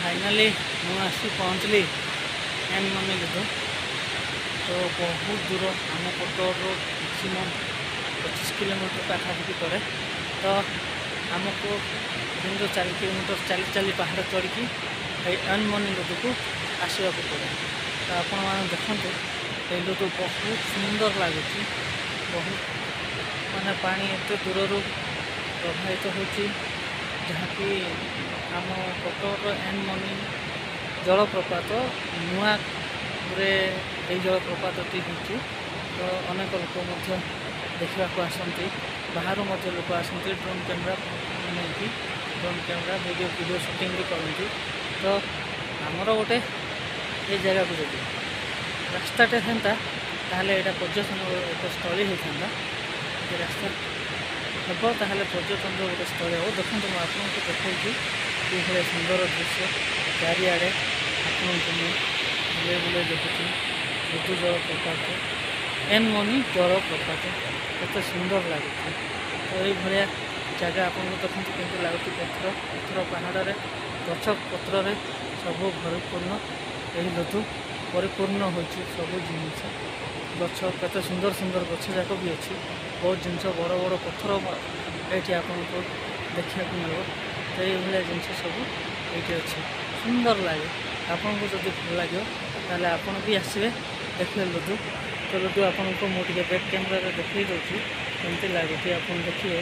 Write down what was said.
Finally ମୁଁ ଆସି ପହଞ୍ଚିଲି ଏନ୍ ମନି ଲୁଦୁ। ତ ବହୁତ ଦୂର, ଆମ କଟକରୁ ମ୍ୟାକ୍ସିମମ୍ 25 କିଲୋମିଟର ପାଖାପାଖି ପଡ଼େ। ତ ଆମକୁ 3ରୁ 4 କିଲୋମିଟର ଚାଲି ଚାଲି ପାହାଡ଼ ଚଢ଼ିକି ଏଇ ଏନ୍ ମନି ଲୁଦୁକୁ ଆସିବାକୁ ପଡ଼େ। ତ ଆପଣମାନେ ଦେଖନ୍ତୁ, ଏଇ ଲୁଦୁ ବହୁତ ସୁନ୍ଦର ଲାଗୁଛି। ବହୁତ ମାନେ ପାଣି ଏତେ ଦୂରରୁ ପ୍ରବାହିତ ହେଉଛି, ଯାହାକି ଆମ କଟକର ଏନ୍ ମନି ଜଳପ୍ରପାତ ନୂଆରେ ଏଇ ଜଳପ୍ରପାତଟି ହେଇଛି। ତ ଅନେକ ଲୋକ ମଧ୍ୟ ଦେଖିବାକୁ ଆସନ୍ତି, ବାହାରୁ ମଧ୍ୟ ଲୋକ ଆସନ୍ତି। ଡ୍ରୋନ୍ କ୍ୟାମେରା ନେଇକି drone camera video video shooting ବି କରନ୍ତି। ତ ଆମର ଗୋଟେ ଏ ଜାଗାକୁ ଯଦି ରାସ୍ତାଟେ ଥାନ୍ତା, ତାହେଲେ ଏଇଟା ପର୍ଯ୍ୟଟନ ଏକ ସ୍ଥଳୀ ହେଇଥାନ୍ତା। ଯଦି ରାସ୍ତା ହେବ, ତାହେଲେ ପର୍ଯ୍ୟଟନର ଗୋଟେ ସ୍ଥଳୀ ହେବ। ଦେଖନ୍ତୁ, ମୁଁ ଆପଣଙ୍କୁ ଦେଖାଉଛି କିଭଳିଆ ସୁନ୍ଦର ଦୃଶ୍ୟ। ଚାରିଆଡ଼େ ଆପଣଙ୍କୁ ମୁଁ ବୁଲେଇ ବୁଲେଇ ଦେଖୁଛି। ଲୁଦୁ ଜଳପ୍ରପାତ, ଏନ୍ ମନି ଜଳପ୍ରପାତ କେତେ ସୁନ୍ଦର ଲାଗୁଛି। ତ ଏଇଭଳିଆ ଜାଗା ଆପଣଙ୍କୁ ଦେଖନ୍ତୁ କେମିତି ଲାଗୁଛି। ପଥର ପଥର ପାହାଡ଼ରେ, ଗଛ ପତ୍ରରେ ସବୁ ପରିପୂର୍ଣ୍ଣ। ଏହି ଲୁଦୁ ପରିପୂର୍ଣ୍ଣ ହୋଇଛି ସବୁ ଜିନିଷ। ଗଛ କେତେ ସୁନ୍ଦର ସୁନ୍ଦର ଗଛ ଯାକ ବି ଅଛି। ବହୁତ ଜିନିଷ, ବଡ଼ ବଡ଼ ପଥର ଏଇଠି ଆପଣଙ୍କୁ ଦେଖିବାକୁ ମିଳିବ। ତ ଏଇଭଳିଆ ଜିନିଷ ସବୁ ଏଇଠି ଅଛି, ସୁନ୍ଦର ଲାଗେ। ଆପଣଙ୍କୁ ଯଦି ଭଲ ଲାଗିବ, ତାହେଲେ ଆପଣ ବି ଆସିବେ, ଦେଖିବେ ଲୁଦୁ। ତ ଲୁଦୁ ଆପଣଙ୍କୁ ମୁଁ ଟିକେ ବ୍ୟାକ୍ କ୍ୟାମେରାରେ ଦେଖାଇ ଦେଉଛି, କେମିତି ଲାଗୁଛି ଆପଣ ଦେଖିବେ।